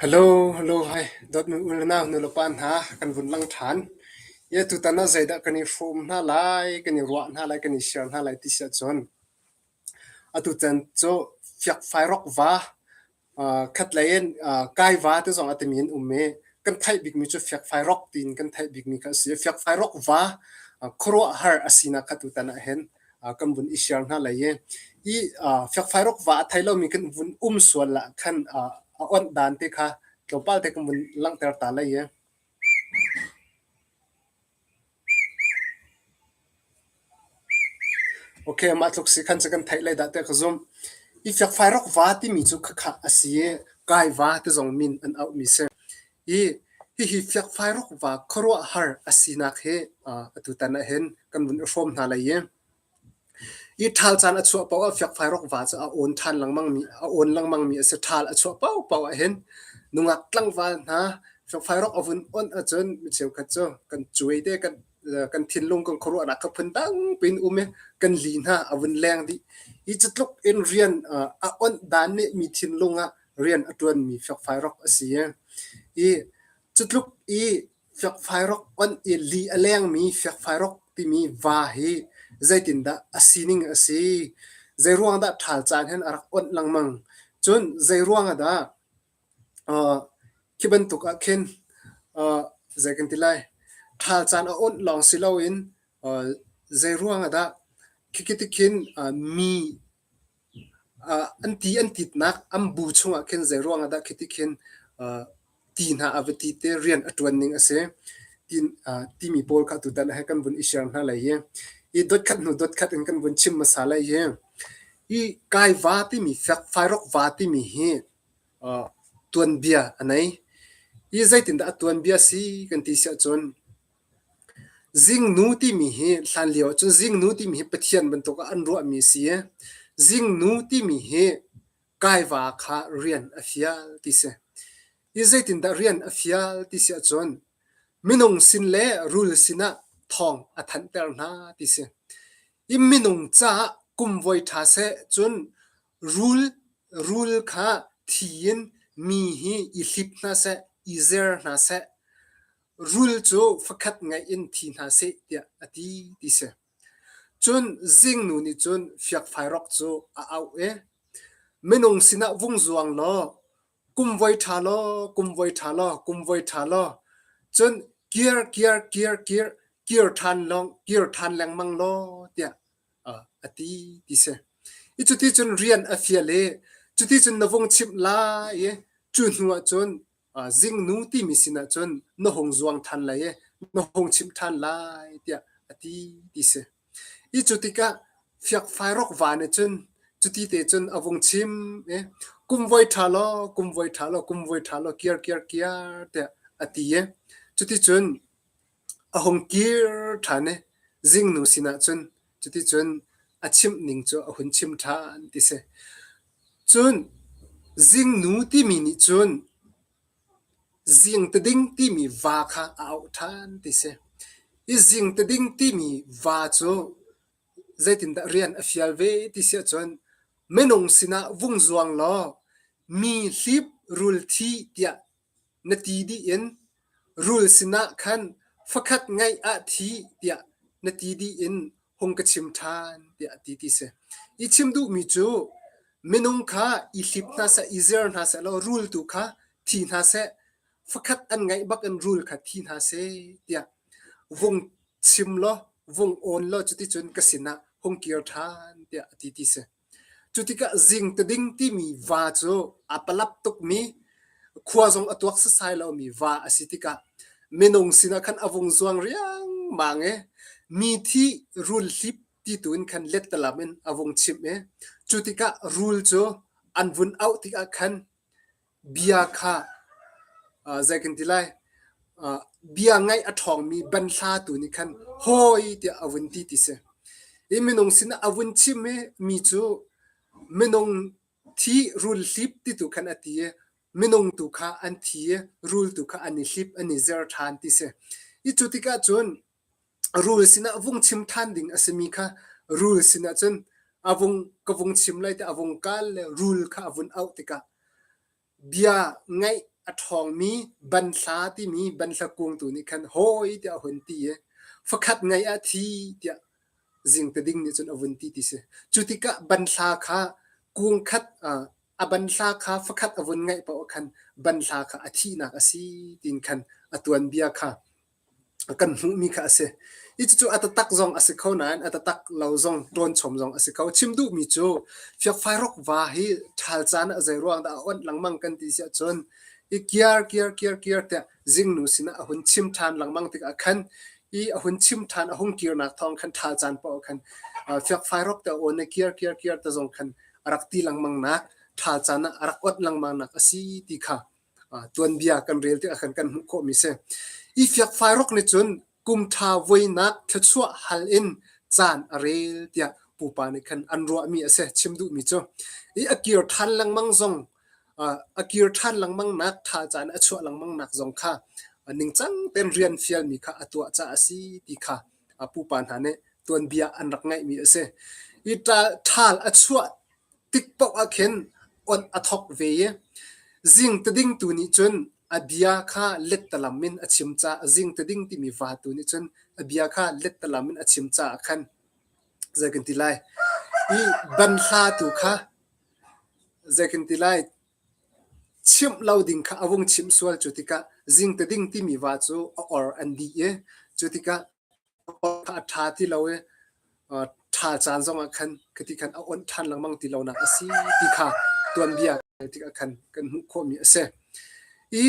Hello, hello, hi. Dawtmi u le nau nulepa hna kan vun lang ṭhan. Ia tutan ah zeidah kan i hrawm hna lai, kan i ruah hna lai, kan i share hna lai ti si ahcun atutan cu fiakfairok va khatlei in kaiva ti zong a timi an um i kan theih bikmi cu fiakfairok tiin kan theih bikmi kha a si. Fiakfairok va khuaruahhar a sinak kha tutan ah hin kan vun i share hna lai i i fiakfairok va a thei lomi kan vun um sual ah khan a onh dan te kha tlawmpal te kan vun langhter ta lai i. Okay, mah tluk si khan cu kan theih lai dah tiah ka zumh. I fiakfairok va timi cu khakha a si i kai va ti zong min an auhmi si. I hihi fiakfairok va khuaruahhar a sinak hi atutan ah hin kan vun i hrawm hna lai i i ṭhal caan a chuah paoh ah fiakfairok va cu a awn ṭhan lengmang mi a awn lengmang mi a si. Ṭhal a chuah paohpaoh ah hin nungak tlangval hna fiakfairok a vun onh ahcun mi cheukhat cu kan cuai te kan kan thinlung kan khuaruahnak kha phun dang piin um i kan li hna a vun leng dih. Hi cutluk in rian a onh dan nih mi thinlung ah rian a ṭuanmi fiakfairok a si i cutluk i fiakfairok onh i li a lengmi fiakfairok timi va hi zeitindah a sining a si? Zeiruang dah ṭhal caan hin a rak onh lengmang? Cun zeiruang ah dah khi bantuk ah khin zei kan ti lai? Ṭhal caan a onh lawng si loin zeiruang ah dah khikhi ti khin mi An ti an titnak an bu chungah khin zeiruang ah dah khiti khin ti hna a va ti te rian a ṭuan ning a si timi pawl kha tutan ah kan vun i share hna lai hi. I dotkhat hnu dotkhat in kan vun chim hmasa lai hi. I kaiva timi fairok va timi hi tuanbia a nei. I zeitindah a tuanbia si kan ti si ahcun Zingnu timi hi hlanlio ahcun zingnu timi hi Pathian bantuk ah an ruahmi a si i zingnu timi hi kaiva kha rian a fial ti si. Hi zeitindah rian a fial ti si ahcun minung sin le rul sinah thawng a thanhter hna ti si. Hi minung caah kum voi ṭha seh cun rul rul kha thi in mi hi i hlip hna seh, i zer hna seh, Rul cu fakhat ngaih in thi hna seh tiah a ti ti si. Cun zingnu nih cun fiakfairok cu a auh i, Minung sinah vung zuang law, kum voi ṭha law, kum voi ṭha law, kum voi ṭha law, cun kir kir kir kir kir ṭhan lawng kir ṭhan lengmang law tiah a ti ti si. I cuti cun rian a fial i cuti cun na vung chimh lai i cu hnu ah cun zingnu timi sinah cun na hung zuang ṭhan lai i na hung chimh ṭhan lai tiah a ti ti si. I cu tikah fiakfairok va nih cun cuti te cun a vung chim i kum voi ṭha law, kum voi ṭha law, kum voi ṭha law, kiar kiar kiar tiah a ti i cuticun a hung kir ṭhan i zingnu sinah cun cuticun a chimh ning cu a hun chim ṭhan ti si. Cun zingnu timi nih cun zingtading timi va kha a auh ṭhan ti si. Hi zingtading timi va cu zeitindah rian a fial ve ti si ahcun minung sinah vung zuang law mi hlip rul thi tiah Na ti dih in rul sinah khan fakhat ngaih ah thi tiah na ti dih in hung ka chim ṭhan tiah a ti ti si. I chim duhmi cu minung kha i hlip hna seh, i zer hna seh law rul tu kha thi hna seh, fakhat an ngaih bak in rul kha thi hna seh tiah vung chim law vung awn law cuticun ka sinah hung kir ṭhan tiah a ti ti si. Cu tikah zingtading timi va cu aa palap tukmi, khua zong a tuak sasai lomi va a si tikah minung sinah khan a vung zuang riangmang i mi thi rul hlip ti tu in khan lettalam in a vung chimh i cu tikah rul cu an vun auh tikah khan Bia kha zei kan ti lai bia ngaih a ṭhawngmi banhla tu nih khan hawi tiah a vun ti ti si. Hi minung sinah a vun chim i mi cu minung thi rul hlip ti tu khan a ti i minung tu kha an thi i rul tu kha an i hlip an i zer ṭhan ti si. Hi cu tikah cun rul sinah vung chim ṭhan ding a simi kha rul sinah cun a vung ka vung chim lai tiah a vung kal le rul kha a vun auh tikah bia ngaih. a ṭhawngmi banhla timi banhla kung tu nih khan hawi tiah a hun ti i fakhat ngaih ah thi tiah zingtading nih cun a vun ti ti si. Cu tikah banhla kha kung khat a banhla kha fakhat a vun ngaih paoh ah khan banhla kha a thihnak a si tiin khan a tuanbia kha kan hmuhmi kha a si. Hi cucu a taktak zong a si kho nain a taktak lo zong ṭawnchom zong a si kho. Chim duhmi cu fiakfairok va hi ṭhal caan ah zeiruang dah a onh lengmang kan ti si ahcun i kiar kiar kiar kiar tiah zingnu sinah a hun chim ṭhan lengmang tikah khan i a hun chim ṭhan a hung kirnak thawng khan ṭhal caan paoh khan fiakfairok te a awn i kiar kiar kiar te zong khan a rak ti lengmang nak ṭhal caan ah a rak onh lengmang nak a si ti kha tuanbia kan rel tikah khan kan hmuh khawhmi si. I fiakfairok nih cun kum ṭha voinak thluachuah hal in caan a rel tiah pupa nih khan an ruahmi a si chim duhmi cu. I a kir ṭhan lengmang zong a kir ṭhan lengmang nak ṭha caan a chuah lengmang nak zong kha ningcang tein rian fialmi kha a tuah caah a si ti kha pupa hna nih tuanbia an rak ngeihmi a si. I ṭhal a chuah tik paoh ah khin onh a thawk ve i zing tading tu nih cun a bia kha lettalam in a chim caah zing tading timi va tu nih cun a bia kha lettalam in a chim caah khan zei kan ti lai i banhla tu kha zei kan ti lai chimh lo ding kha a vung chimh sual cu tikah zing tading timi va cu a or an dih i cu tikah a ṭha ti lo i ṭha caan zongah khan khati khan a onh ṭhan lengmang ti lonak a si ti kha tuanbia tikah khan kan hmuh khawhmi a si. I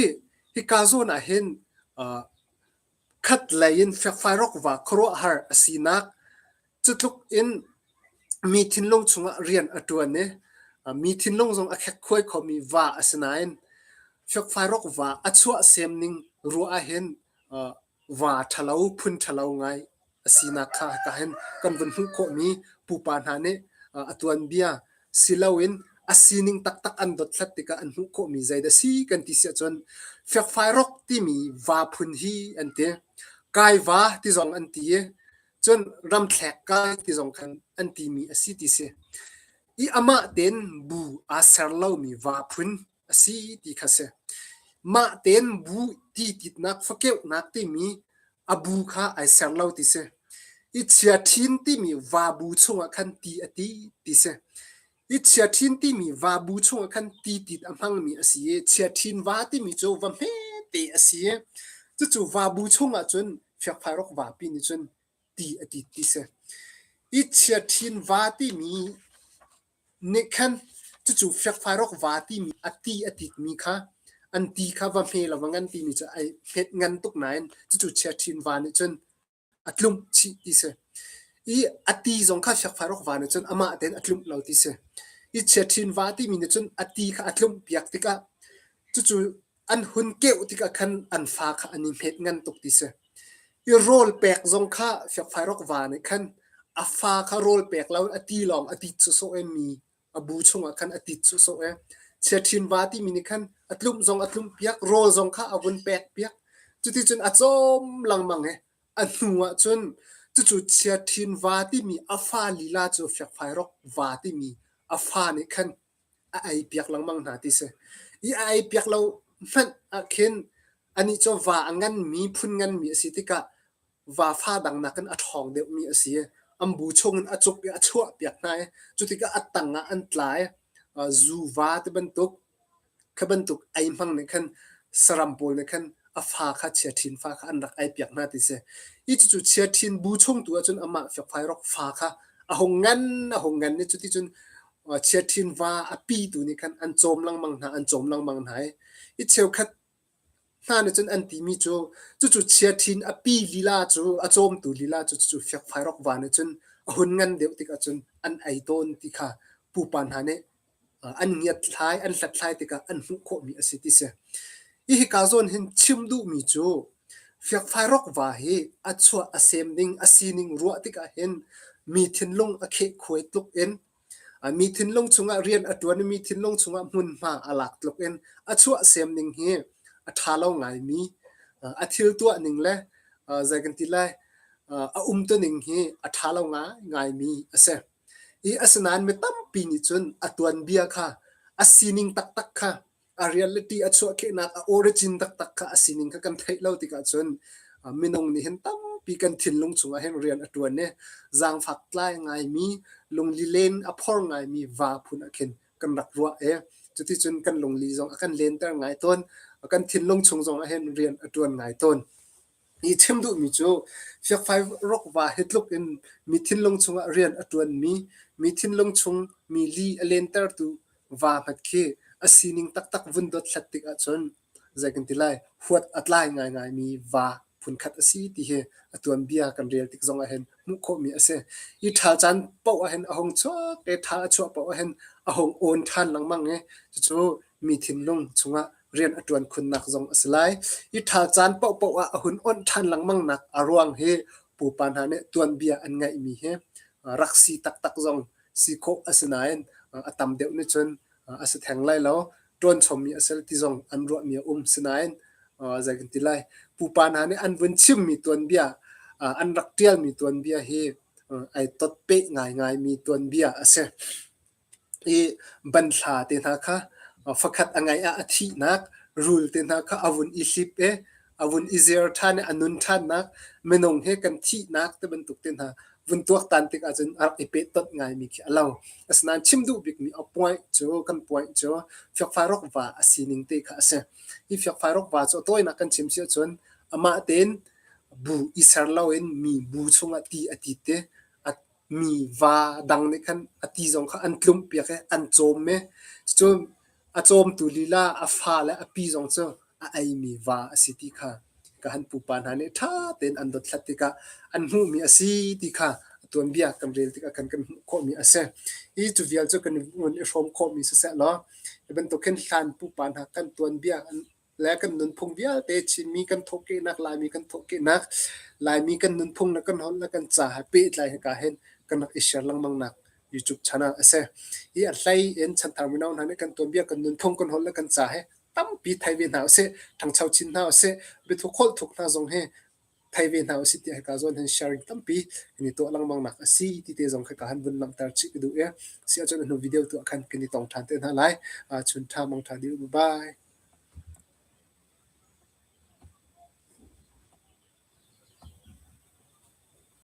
hika zawn ah hin khat lei in fikfairok va khuaruahhar a sinak cutluk in mi thinlung chungah rian a ṭuan i mi thinlung zong a khekkhuai khomi va a si nain fikfairok va a chuahsem ning ruah ahhin va ṭhalo phun ṭhalo ngai a sinak kha hika hin kan vun hmuh khawhmi pupa hna nih a tuanbia si loin a sining taktak an dothlat tikah an hmuh khawhmi zeidah si kan ti si ahcun fiakfairok timi va phun hi an ti. Kaiva ti zong an ti i cun ramthlek kai ti zong khan an timi a si ti si. I amah tein bu aa ser lomi va phun a si ti kha si. Mah tein bu ti titnak fakeuhnak timi a bu kha ai ser lo ti si. I chiaṭhin timi va bu chungah khan ti a ti ti si. I chiaṭhin timi va bu chungah khan ti tit a hmangmi a si i chiaṭhin va timi cu va hmete a si i cucu va bu chungah cun fiakfairok vapi nih cun ti a tit ti si. I chiaṭhin va timi nih khan cucu fiakfairok va timi a ti a titmi kha an ti kha va hme lo va ngan timi cu ai hmet ngan tuk nain cucu chiaṭhin va nih cun a tlumh chih ti si. I a ti zong kha fiakfairok va nih cun amah tein a tlumh lo ti si. I chiaṭhin va timi nih cun a ti kha a tlumh piak tikah cucu an hun keuh tikah khan an fa kha an i hmet ngan tuk ti si. I rawl pek zong kha fiakfairok va nih khan a fa kha rawl pek lo a ti lawng a tit sawsawh i mi a bu chungah khan a tit sawsawh i chiaṭhin va timi nih khan a tlumh zong a tlumh piak rawl zong kha a vun pek piak cuticun a cawm lengmang i a hnu ah cun cucu chiaṭhin va timi a fa lila cu fiakfairok va timi a fa nih khan a ei piak lengmang hna ti si. I a ei piak lo hmanh ah khin anih cu va a nganmi phun nganmi a si tikah va fa dang nakin a ṭhawng deuhmi a si i an bu chungin a cuk i a chuah piak hna i cutikah a tang ah an tla i zu va ti bantuk Kha bantuk ei hmang nih khan saram pawl nih khan a fa kha chiaṭhin fa kha an rak ei piak hna ti si. Hi cucu chiaṭhin bu chung tu ahcun amah fiakfairok fa kha a hung ngan a hung ngan i cuticun chiaṭhin va a pi tu nih khan an cawm lengmang hna an cawm lengmang hna i hi cheukhat hna nih cun an timi cu cucu chiaṭhin a pi lila cu a cawmtu lila cu cucu fiakfairok va nih cun a hun ngan deuh tikah cun an ei tawn ti kha pupa hna nih an ngiatthlai, an hlathlai tikah an hmuh khawhmi a si ti si. Hi hika zawn hin chim duhmi cu fiakfairok va hi a chuah a sem ding a sining ruah tikah hin mi thinlung a khehkhuai tluk in mi thinlung chungah rian a ṭuan i mi thinlung chungah hmunhma a lak tluk in a chuah sem ning hi a ṭha lo ngaimi a thil tuah ning le zei kan ti lai a umtuning hi a ṭha lo ngaingaimi a si. I asinain mi tampi nih cun a tuanbia kha a sining taktak kha A reality a chuahkehnak a origin taktak kha a sining kha kan theih lo tikah cun minung nih hin tampi kan thinlung chungah hin rian a ṭuan i zaangfak tlai ngaimi, lunglilen a phor ngaimi va phun ah khin kan rak ruah i cuticun kan lungli zong a kan lenter ngai tawn. Kan thinlung chung zongah hin rian a ṭuan ngai tawn. Hi chim duhmi cu fiakfai rokva hi tluk in mi thinlung chungah rian a ṭuanmi, mi thinlung chung mi li a lentertu va hmat khi a sining taktak vun dothlat tik ahcun zei kan ti lai, huat a tlai ngaingaimi va phunkhat a si ti hi a tuanbia kan rel tik zong ahhin hmuh khawhmi a si. Hi ṭhal caan paoh ahhin a hung chuak i ṭhal a chuah paoh ahhin a hung awn ṭhan lengmang i cucu mi thinlung chungah rian a ṭuan khunnak zong a si lai. Hi ṭhal caan paohpaoh ah a hun onh ṭhan lengmangnak a ruang hi pupa hna nih tuanbia an ngeihmi hi rak si taktak zong si khawh a si nain a tam deuh nih cun a si theng lai lo. Ṭuan chommi a si ti zong an ruahmi a um. Sinain zei kan ti lai, pupa hna nih an vun chimmi tuanbia, an rak ṭialmi tuanbia hi ai totpeh ngaingaimi tuanbia a si. I banhla te hna kha fakhat a ngaih ah a thihnak, rul te hna kha a vun i hlip i a vun i zer ṭhan i a nun ṭhannak, minung he kan thihnak ti bantuk te hna vun tuaktan tik ahcun a rak i pehtonh ngaimi khi a lo. Asinain chim duh bikmi a point cu kan point cu fiakfairok va a sining te kha a si. Hi fiakfairok va cu a tawinak kan chim si ahcun amah tein bu i ser loin mi bu chungah ti a tit i a mi va dang nih khan a ti zong kha an tlumhpiak i an cawm i cucu a cawmtu lila a fa le a pi zong cu a eimi va a si ti kha ka han pupa hna nih ṭha tein an dothlat tikah an hmuhmi a si ti kha a tuanbia kan rel tikah khan kan hmuh khawhmi a si. Hi cu vial cu kan i hrawm khawhmi siseh law hi bantuk khin hlan pupa hna kan tuanbia an le kan nunphung vialte Chinmi kan thawhkehnak, Laimi kan thawhkehnak, Laimi kan nunphung le kan holh le kan ca he pehtlai hika hin kan rak i share lengmang nak YouTube channel a si. Hi a hlei in chanthar mino hna nih kan tuanbia, kan nunphung, kan holh le kan ca he tampi thei ve hna usih, ṭhangcho chin hna usih, biathuk holh thuk hna zong hi thei ve hna usih tiah hika zawn hin sharing tampi kan i tuah lengmang nak a si ti te zong khika han vun langhter chih ka duh i si ahcun a hnu video tu ah khan kan i tong ṭhan te hna lai. Chun ṭha mang ṭha dih u. Bye.